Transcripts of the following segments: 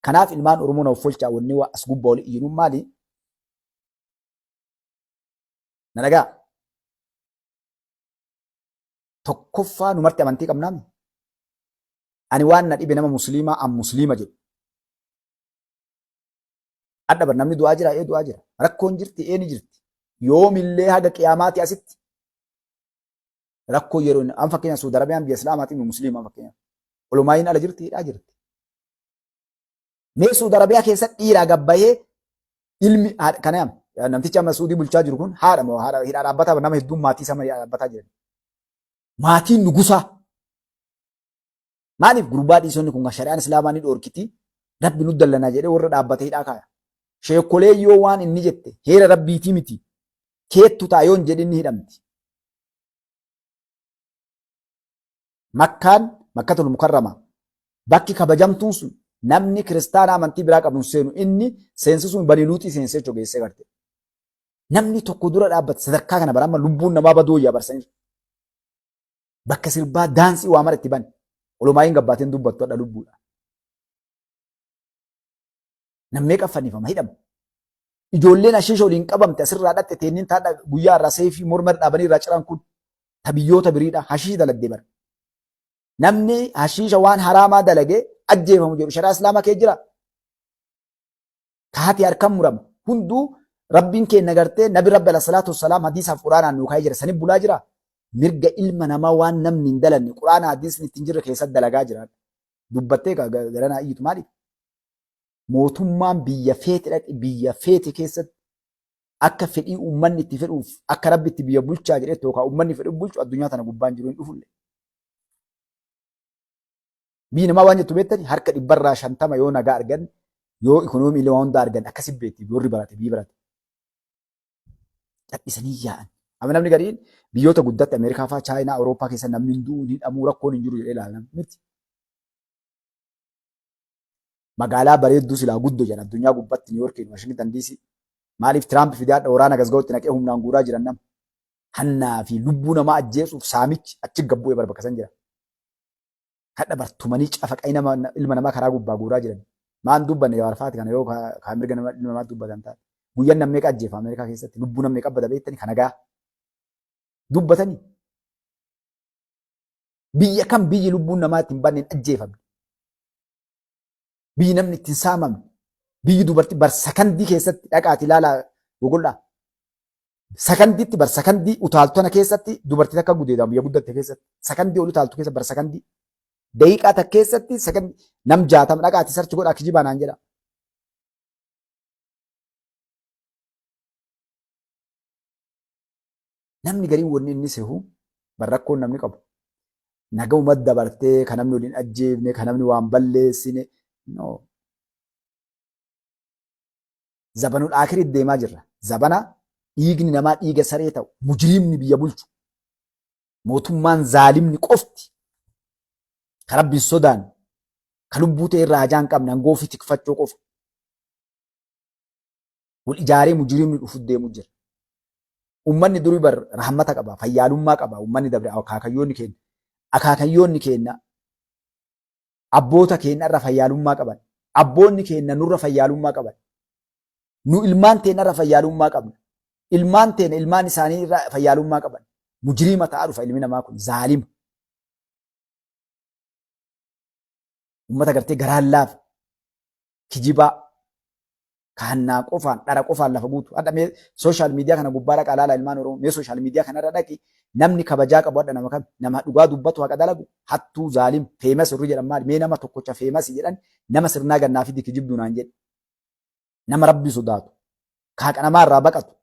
Kanaaf ilmaan Oromoo na offolchaa wanni waa as gubbaa oli iyyinuun maali? Na dhagaa. Tokkoffaa nu marti amantii qabnaami. Ani waan na dhibe nama musliimaa an musliima jedhu. Adha bar namni du'aa jira ee du'aa jira. Rakkoon jirti ee ni jirti. Yoomillee haga qiyaamaati asitti rakkoo yeroo inni an fakkeenya Suudi Arabiyaan biyya Islaamaatiin nu musliima an fakkeenya. Olomaayiin ala jirti hidhaa jirti. Mee Suudi Arabiyaa keessa dhiiraa gabbayee ilmi kana namtichi amma Suudii bulchaa jiru kun haadha moo haadha hidhaa dhaabbataa nama hedduun maatii isaa hidhaa dhaabbataa jiran. Maatiin nugusaa. Maaliif gurbaa dhiisonni kun shari'aan Islaamaa ni dhoorkiti rabbi nu dallanaa jedhee warra dhaabbatee hidhaa kaaya. Sheekolee yoo waan inni jette heera rabbiitii miti keettu ta'a yoon jedhin ni hidhamti. Makkaan Makkatul Mukarrama bakki kabajamtuun sun namni kiristaana amantii biraa qabu hin seenu inni seensisuun bani luuxii seensee jechuudha geessee garte. Namni tokko dura dhaabbate sadarkaa kana bara amma lubbuun namaa baduu wayyaa barsaniif. Bakka sirbaa daansii waa mara itti bane. Olomaayiin gabbaateen dubbattu hadha lubbuudha. Nam meeqa fannifama hidhama. Ijoolleen ashiisha waliin qabamte asirraa dhatte teennin taadha guyyaa irraa seefii morma irra dhaabanii irraa ciran kun ta biyyoota biriidha hashiisha daladdee bara. Namni hashiisha waan haraamaa dalage ajjeefamu jedhu shari'aa islaamaa kee jira. Kaati harkan murama. Hunduu rabbiin keenya gartee nabi rabbi alayhi salaatu wassalaam hadiisaaf quraanaan nuu kaa'ee jira. Sani bulaa jira. Mirga ilma namaa waan namni hin dalanne quraana hadiisni ittiin jirre keessatti dalagaa jira. Dubbattee garanaa iyyitu maaliif? Mootummaan biyya feete dhaqi biyya feete keessatti akka fedhii uummanni itti fedhuuf akka rabbi itti biyya bulchaa jedhetti yookaan uummanni fedhu bulchu addunyaa tana gubbaan jiru hin dhufulle. Biyyi namaa waan jettu beektani harka dhibbarraa 50 yoo nagaa argan yoo ikonoomii illee waan hunda argan akkasi beekti warri barate biyyi barate. Cadhisanii yaa'an. Amma namni gariin biyyoota guddatte Ameerikaa fa'aa Chaayinaa Awurooppaa keessa namni hin du'u hin hidhamuu rakkoon hin jiru jedhee ilaala miti. Magaalaa bareedduu silaa guddo jedhan addunyaa gubbatti New Yorkiin Washington DC. Maaliif Tiraamp fidee hadha waraana gasga'utti naqee humnaan guuraa jiran nama. Hannaa fi lubbuu namaa ajjeesuuf saamichi achi gabbu'ee bar bakka san jira. Hadha bar tumanii cafaqanii nama ilma namaa karaa gubbaa guuraa jiran. Maan dubbanne Jawaar faati kana yoo kaa mirga nama ilma namaa dubbatan taate. Guyyaan nam meeqa ajjeefa Ameerikaa keessatti lubbuu nam meeqa bada beektani kana gaa. Dubbatanii. Biyya kam biyyi lubbuun namaa ittiin banne hin ajjeefamne. Biyyi namni ittiin saamamne. Biyyi dubartii bar sakandii keessatti dhaqaati ilaalaa gogoldhaa. Sakandiitti bar sakandii utaaltona keessatti dubartii takka gudeedaa biyya guddatte keessatti. Sakandii ol utaaltu keessa bar sakandii. Daqiiqaa takka keessatti sakandii nam 60 dhaqaati sarchi godhaa kijibaa naan jedha. Namni gariin wanni inni sehu bar rakkoon namni qabu. Nagahuma dabartee kan namni waliin ajjeefne, kan namni waan balleessine. No. Zabanul aakirii deemaa jirra. Zabana dhiigni namaa dhiiga saree ta'u, mujriimni biyya bulchu, mootummaan zaalimni qofti, ka rabbiin sodaan, ka lubbuu ta'e irraa hajaa hin qabne, aangoo ofii tikfachuu qofa. Wal ijaaree mujriimni dhufu deemu jira. Ummanni durii bar rahmata qaba, fayyaalummaa qaba. Ummanni dabre akaakayyoonni keenya. Akaakayyoonni keenya abboota keenya irra fayyaalummaa qaban. Abboonni keenya nurra fayyaalummaa qaban. Nu ilmaan teenya irra fayyaalummaa qabna. Ilmaan teenya ilmaan isaanii irra fayyaalummaa qaban. Mujriima ta'aa dhufa ilmi namaa kun zaalima. Ummata gartee garaan laafa. Kijibaa. Kaannaa qofaan dhara qofaan lafa guutu. Hadha mee sooshaal miidiyaa kana gubbaa dhaqaa laala ilmaan Oromoo. Mee sooshaal miidiyaa kanarra dhaqi namni kabajaa qabu hadha nama kam nama dhugaa dubbatu haqa dalagu hattuu zaalim feemas warri jedhan maali mee nama tokkocha feemasi jedhan nama sirnaa gannaa fidi kijibduu naan jedhe. Nama rabbi sodaatu ka haqa namaa irraa baqatu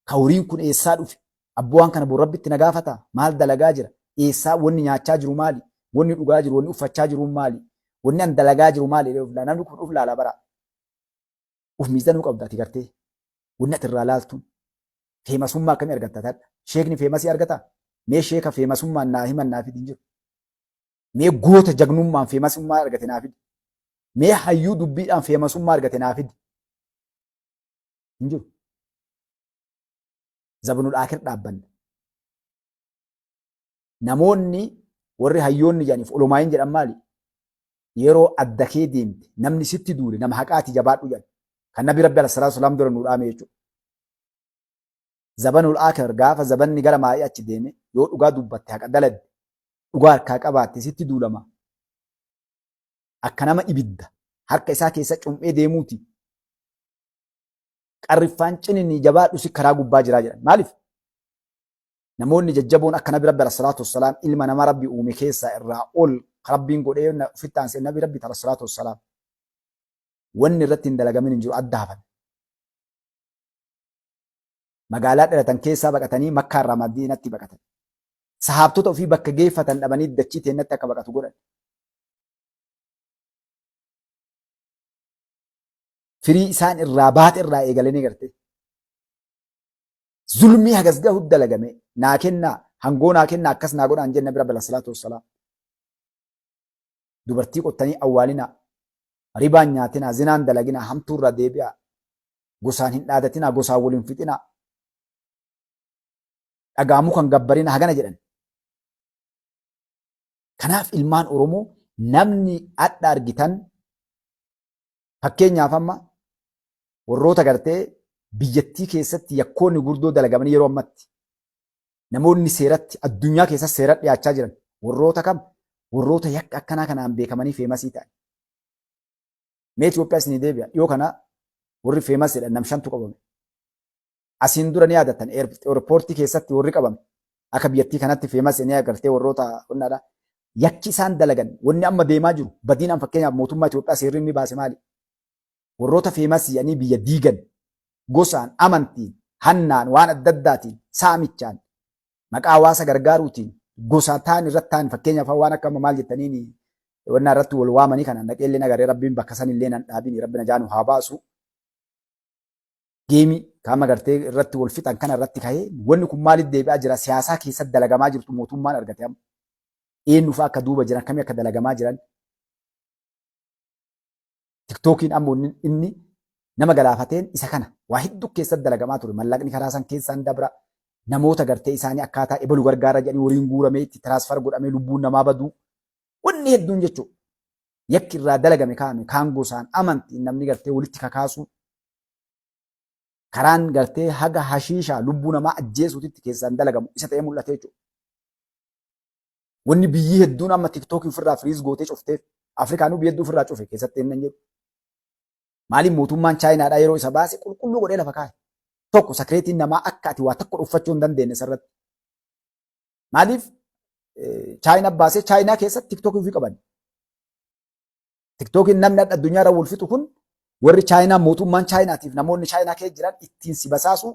ka horiin kun eessaa dhufe abboo waan kana bor rabbitti na gaafata maal dalagaa jira eessaa wanni nyaachaa jiru maali wanni dhugaa jiru wanni uffachaa jiru maali wanni an dalagaa jiru maali namni kun uf laala bara. Uf miizanuu qabda ati gartee. Wanni ati irraa laaltuun. Feemasummaa akkamii argatta tadha? Sheekni feemasii argataa? Mee sheeka feemasummaan naa himan naa fidi hin jiru. Mee goota jagnummaan feemasummaa argate naa fidi. Mee hayyuu dubbiidhaan feemasummaa argate naa fidi. Hin jiru. Zabanul aakir dhaabbanna. Namoonni warri hayyoonni jedhaniif olomaayin jedhan maali? Yeroo adda kee deemte namni sitti duule nama haqaati jabaadhu jedhan. Kan Nabi Rabbi alayhi salaatu wasalaam dura nuu dhaame jechuudha. Zabanul aakhir gaafa zabanni gara maa'ii achi deeme yoo dhugaa dubbatte, haqa daladde, dhugaa harkaa qabaatte, sitti duulama. Akka nama ibidda harka isaa keessa cum'ee deemuuti. Qarriffaan cininni jabaadhu si karaa gubbaa jiraa jedhan. Maaliif? Namoonni jajjaboon akka Nabi Rabbi alayhi salaatu wassalaam, ilma nama Rabbi uume keessaa irraa ol Rabbiin godhee ofitti aansee Nabi Rabbi alayhi salaatu wassalaam. Wanni irratti hin dalagamin hin jiru, adda hafan. Magaalaa dhalatan keessaa baqatanii Makkaa irraa Madiinatti baqatan. Sahaabtota ofii bakka geeffatan dhabanii dachii teennatti akka baqatu godhan. Firii isaan irraa baate irraa eegalanii garte. Zulmii hagas gahu dalagame, naa kennaa, hangoo naa kennaa, akkas naa godhaan jenna bira bala salaatu wassalaam. Dubartii qottanii awwaalinaa, ribaan nyaatinaa, zinaan dalaginaa, hamtuu irraa deebi'aa, gosaan hin dhaadatinaa, gosaan wal hin fixinaa, dhagaa mukan gabbarinaa hagana jedhan. Kanaaf ilmaan Oromoo, namni adda argitan, fakkeenyaaf amma warroota gartee biyyattii keessatti yakkoonni gurguddoo dalagamanii yeroo ammatti namoonni seeratti addunyaa keessatti seera dhiyaachaa jiran warroota kam? Warroota yakka akkanaa kanaan beekamanii famous ta'an. Mee Itoophiyaa isinii deebi'a. Dhiyoo kana warri famous jedhan nam shantu qabame. Asiin dura ni yaadattan, airportii keessatti warri qabame akka biyyattii kanatti famous ni agartee warroota qonnaadha. Yakki isaan dalagan, wanni amma deemaa jiru badiin an fakkeenyaaf mootummaa Itoophiyaa seerri inni baase maali? Warroota famous jedhanii biyya diigan gosaan, amantiin, hannaan, waan adda addaatiin, saamichaan, maqaa hawaasa gargaaruutiin, gosa ta'an irratti ta'an, fakkeenyaaf waan akka maal jettaniin wannaa irratti wal waamanii kana dhaqeellee nagaree Rabbiin bakka san illee nan dhaabini, Rabbi najaanu haa baasu. Geemii qaama gartee irratti wal fixan kana irratti ka'ee wanni kun maaliif deebi'aa jira? Siyaasaa keessatti dalagamaa jirtu mootummaan argate amma. Eenyu fa'aa akka duuba jiran, akkamii akka dalagamaa jiran. TikTokiin ammoo inni nama galaafateen isa kana waa hedduu keessatti dalagamaa ture. Mallaqni karaa san keessaan dabra. Namoota gartee isaanii akkaataa ebalu gargaara jedhanii waliin guuramee itti transfer godhamee lubbuun namaa baduu. Wanni hedduun jechuudha. Yakki irraa dalagame kaa'ame kaan gosaan amantiin namni gartee walitti kakaasuu. Karaan gartee haga hashiishaa lubbuu namaa ajjeesuutitti keessaan dalagamu isa ta'ee mul'ate jechuudha. Wanni biyyi hedduun amma TikTokii ofirraa freeze gootee cufteef, Afrikaanuu biyya hedduu ofirraa cufe keessatti hin jedhu. Maaliif? Mootummaan Chaayinaadhaa yeroo isa baase qulqulluu godhee lafa kaa'e. Tokko secretiin namaa akka ati waa tokko dhuffachuu hin dandeenye isarratti. Maaliif Chaayinaa baasee? Chaayinaa keessatti TikTokii ofii qaban. TikTokiin namni addunyaa irra wal fixu kun warri Chaayinaa, mootummaan Chaayinaatiif namoonni Chaayinaa keessa jiran ittiin si basaasu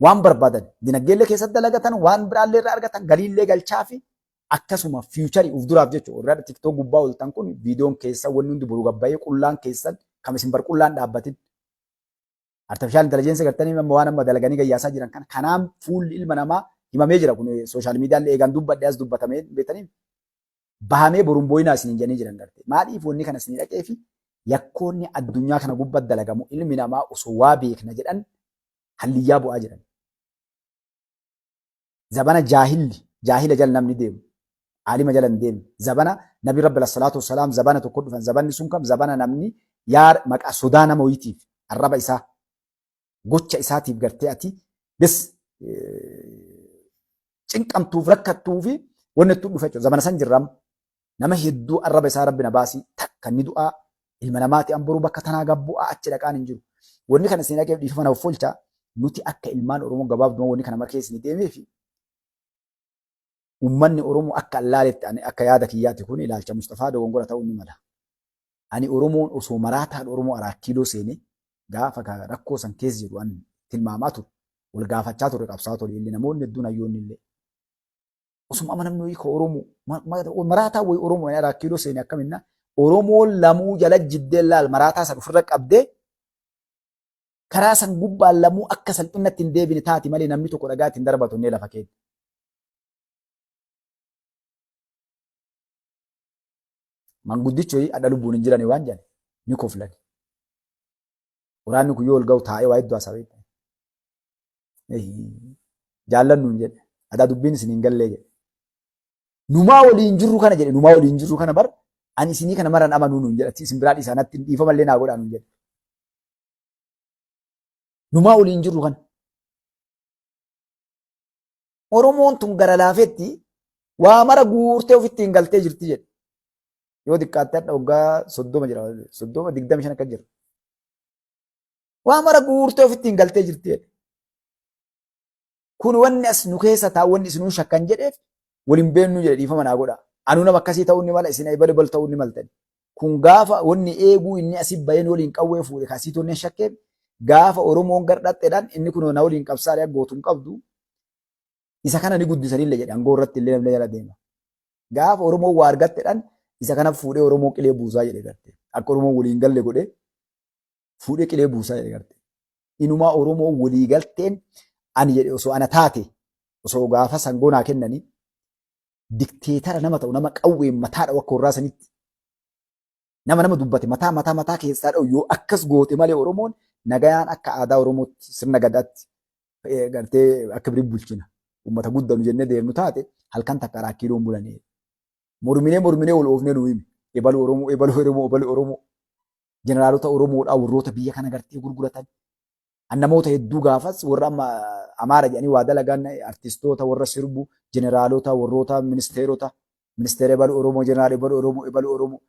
waan barbaadan, dinagdeellee keessatti dalagatan, waan biraallee irraa argatan, galiillee galchaa fi akkasuma future uf duraaf jechuudha. Warri TikTok gubbaa ooltan kun viidiyoon keessa wanni hundi boru gabbayee qullaan keessan kam isin bar qullaan dhaabbatin. Artificial intelligence gartanii amma waan amma dalaganii gayyaasaa jiran kana kanaan fuulli ilma namaa himamee jira. Kun social mediallee eegaan dubbadhe as dubbatamee beektanii bahamee boruun booyinaa isin jedhanii jiran garte. Maaliif wanni kana isin dhaqee fi yakkoonni addunyaa kana gubbatti dalagamu ilmi namaa osoo waa beekna jedhan halliyyaa bu'aa jiran. Zabana jaahilli jaahila jala namni deemu, aalima jala hin deemne. Zabana Nabi Rabbi salaatu wassalaam zabana tokko dhufan. Zabanni sun kam? Zabana namni yaa maqaa sodaa nama wayiitiif, arraba isaa, gocha isaatiif gartee ati bes cinqamtuuf rakkattuu fi wanni itti dhufe jechuudha. Zamana san jirram nama hedduu arraba isaa Rabbi na baasii takka ni du'aa ilma namaati an boruu bakka tanaa gabbu'aa achi dhaqaan hin jiru. Wanni kana isin dhaqeef dhiifama na folcha. Nuti akka ilmaan Oromoo gabaabduma wanni kana markee isin deemee fi uummanni Oromoo akka allaaletti, ani akka yaada kiyyaatti, kun ilaalcha Mustafaa dogongora ta'uu ni mala. Ani Oromoon osoo maraataan Oromoo Araa Kiiloo seenee gaafa rakkoo san keessa jiru an tilmaamaa ture. Wal gaafachaa ture, qabsaa ture illee, namoonni hedduun, hayyoonni illee. Osuma amma namni wayii ka Oromoo maraataa wayii Oromoo Araa Kiiloo seenee akkaminna Oromoon lamuu jala jiddee laal maraataa san ofirra qabdee karaa san gubbaan lamuu akka salphinatti hin deebine taati malee namni tokko dhagaa ittiin darbatu inni lafa keenya. Manguddichi wayii adha lubbuun hin jirani waan jedhan ni koflan. Waraanni kun yoo ol ga'u taa'ee waa hedduu haasawee. Jaallannu hin jedhe. Adaa dubbiin isin hin gallee jedhe. Numaa waliin jirru kana jedhe, numaa waliin jirru kana bar. Ani isinii kana maran amanuu nuun jedha. Isin biraa dhiisaa natti dhiifamallee naa godhaa nuun jedha. Numaa waliin jirru kana. Oromoon tun gara laafetti waa mara guurtee ofitti hin galtee jirti jedhe. Yoo xiqqaatte hadha waggaa 30 jira. 30 25 akka jira. Waa mara guurtee ofitti hin galtee jirti jedhe. Kun wanni as nu keessa taa'u wanni isinuu shakkan jedheef waliin beennuu jedhe dhiifama naa godha. Anuu nama akkasii ta'uu ni mala isin ebal ebal ta'uu ni maltani. Kun gaafa wanni eeguu inni asii baheen waliin qawwee fuudhe kasii tonneen shakkeef gaafa Oromoon gardhaxxedhaan inni kun na waliin qabsaadhe gootu hin qabdu. Isa kana ni guddisanillee jedhe aangoo irratti illee namni jala deema. Gaafa Oromoon waa argattedhaan isa kana fuudhee Oromoo qilee buusaa jedhe garte. Akka Oromoon waliin galle godhee fuudhee qilee buusaa jedhe garte. Inumaa Oromoo walii galteen ani jedhe osoo ana taate osoo gaafa sangoo naa kennanii dikteetara nama ta'u nama qawween mataa dha'u akka warraa sanitti nama nama dubbate mataa mataa mataa keessaa dha'u yoo akkas goote malee Oromoon nagayaan akka aadaa Oromootti sirna gadaatti gartee akka birii bulchina uummata guddanu jennee deemnu taate halkan takka raakkiiloon bulanii morminee morminee wal oofnee nu himi ebalu Oromoo ebalu Oromoo ebalu Oromoo jeneraalota Oromoodhaa warroota biyya kana gartee gurguratan. An namoota hedduu gaafas warra amma Amaara jedhanii waa dalagan artistoota warra sirbu jeneraalota warroota ministeerota ministeera ebalu Oromoo jeneraal ebalu Oromoo ebalu Oromoo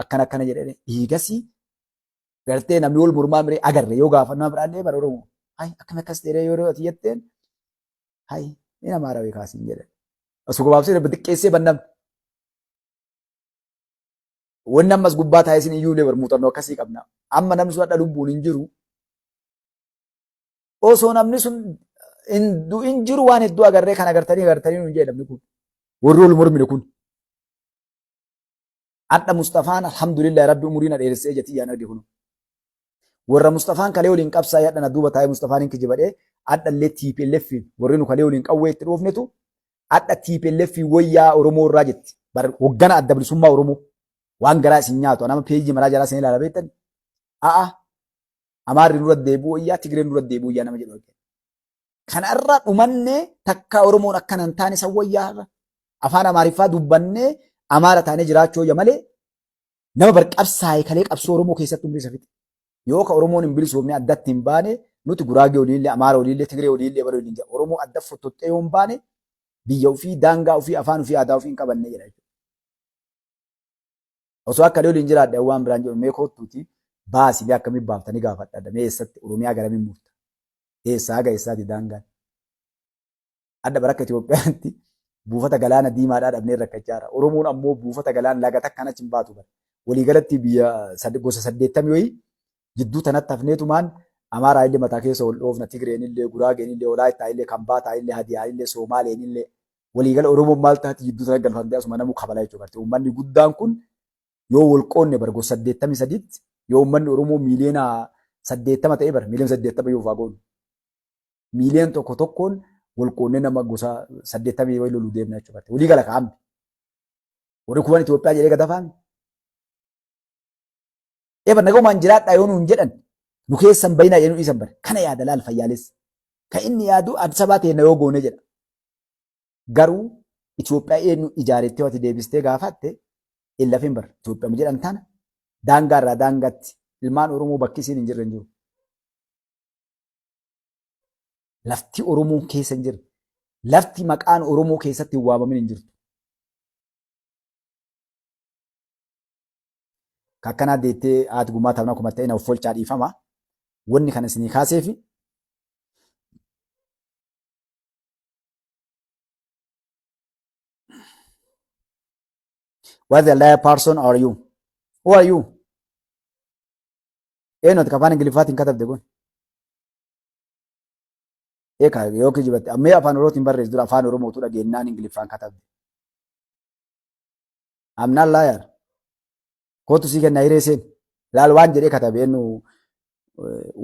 akkana akkana jedhanii eegasii gartee namni wal mormaa miree agarre yoo gaafa nama biraallee bara Oromoo hay akkami akkas ta'e yoo ati jetteen hay inni Amaara beekaasiin jedhan. Osoo gabaabsee xiqqeessee bannamne. Wanni ammas gubbaa taa'ee isin iyyuu bar muuxannoo akkasii qabna. Amma namni sun hadha lubbuun hin jiru. Osoo namni sun hin du'in jiru waan hedduu agarree kan agartanii agartanii nuun jedhe namni kun. Warri wal mormine kun. Hadha Mustafaan alhamdulillah rabbi umurii na dheeressee jetii yaan arge kun. Warra Mustafaan kalee waliin qabsaa'ee hadha na duuba taa'ee Mustafaan hin kijibadhee hadha illee TPLF warri nu kalee waliin qawwee itti dhoofnetu hadha TPLF wayyaa Oromoo irraa jetti. Bar hoggana adda bilisummaa Oromoo waan garaa isin nyaatu nama peejii maraa jalaa isin ilaala beektan. A'a Amaarri nurra deebi'u wayyaa Tigreen nurra deebi'u wayyaa nama jedhu. Kanarra dhumannee takka Oromoon akkana hin taane san wayyaa irra afaan Amaariffaa dubbannee Amaara taanee jiraachuu wayya malee nama bar qabsaa'e kalee qabsoo Oromoo keessatti umrii isa fixe. Yoo ka Oromoon hin bilisoomne addatti hin baane nuti Guraagee waliinillee Amaara waliinillee Tigree waliinillee bara waliin jira. Oromoo adda fottoxxee yoo hin baane biyya ofii daangaa ofii afaan ofii aadaa ofii hin qabanne jedha jechuudha. Osoo akka waliin jiraadhe waan biraan jedhu mee koottuuti baasi mee akkamiin baaftanii gaafadha mee eessatti Oromiyaa garamiin murta eessaa haga eessaati daangaan. Adda bara akka Itoophiyaatti buufata galaana diimaadhaa dhabnee rakkachaa jira. Oromoon ammoo buufata galaana laga takkaan achi hin baatu bara. Waliigalatti biyya gosa 80 wayii jidduu tanatti hafneetumaan Amaaraa illee mataa keessa wal dhoofna, Tigreen illee, Guraageen illee, Walaayittaa illee, Kambaataa illee, Hadiyaa illee, Soomaaleen illee. Waliigala Oromoon maal taati jidduu tana galfamtee asuma namuu kabala jechuudha. Uummanni guddaan kun yoo wal qoonne bara gosa 83tti yoo uummanni Oromoo miiliyoona 80 ta'e bara miiliyoona 80 yoo faa goonu. Miiliyoona tokko tokkoon wal qoonnee nama gosa 80 wayii loluu deemna jechuudha. Walii gala kaa'amne. Warri kuban Itoophiyaa jedhee gad afaame. Eeba nagaumaan jiraadhaa yoo nuun jedhan nu keessan bayinaa jedhanii dhiisan bare. Kana yaada laal fayyaalessi. Kan inni yaadu Addis Ababaa ta'e na yoo goone jedha. Garuu Itoophiyaa eenyu ijaarettee wati deebistee gaafatte hin lafin bara. Itoophiyaa jedhan tana daangaa irraa daangaatti ilmaan Oromoo bakki isiin hin jirre hin jiru. Lafti Oromoon keessa hin jirre. Lafti maqaan Oromoo keessatti hin waamamin hin jirtu. Kakkanaa deettee haati gumaa taphna kuma ta'e na of folchaa dhiifama. Wanni kana isinii kaaseefi What the liar person are you? Who are you? Eenyu ati afaan Ingiliffaatiin katabde kun? Eekaa yoo kijibatte ammee afaan Oromootiin barreessu dura afaan Oromootu dhageennaan Ingiliffaan katabde. I'm not liar. Kootu sii kenna hiree seen. Laal waan jedhee katabe eenyu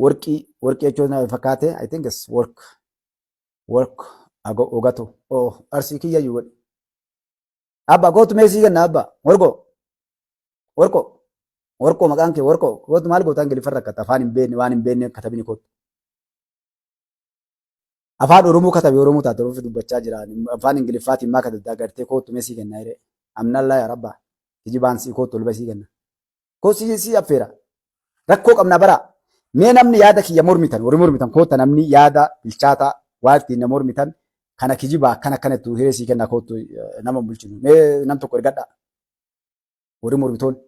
worqii worqii jechuun na fakkaate I think it's work work ogato oh arsii kiyya iyyuu godhe. Abba kootu mee sii kenna abba worqoo worqoo worqoo maqaan kee worqoo kootu maal goota Ingiliffa rakkata afaan hin beekne waan hin beekne katabini kootu. Afaan Oromoo katabe Oromoo taate Oromoo dubbachaa jira. Afaan Ingiliffaatiin maa katabdaa gartee kootu mee sii kenna hiree. I'm not liar abba. Kijibaan sii kootu ol basii kenna. Koo si affeera. Rakkoo qabna bara. Mee namni yaada kiyya mormitan, warri mormitan koota, namni yaada bilchaataa waa ittiin na mormitan kana kijibaa akkana akkanattu hiree sii kenna, kootu nama bulchinu. Mee nam tokko ergadhaa. Warri mormitoonni.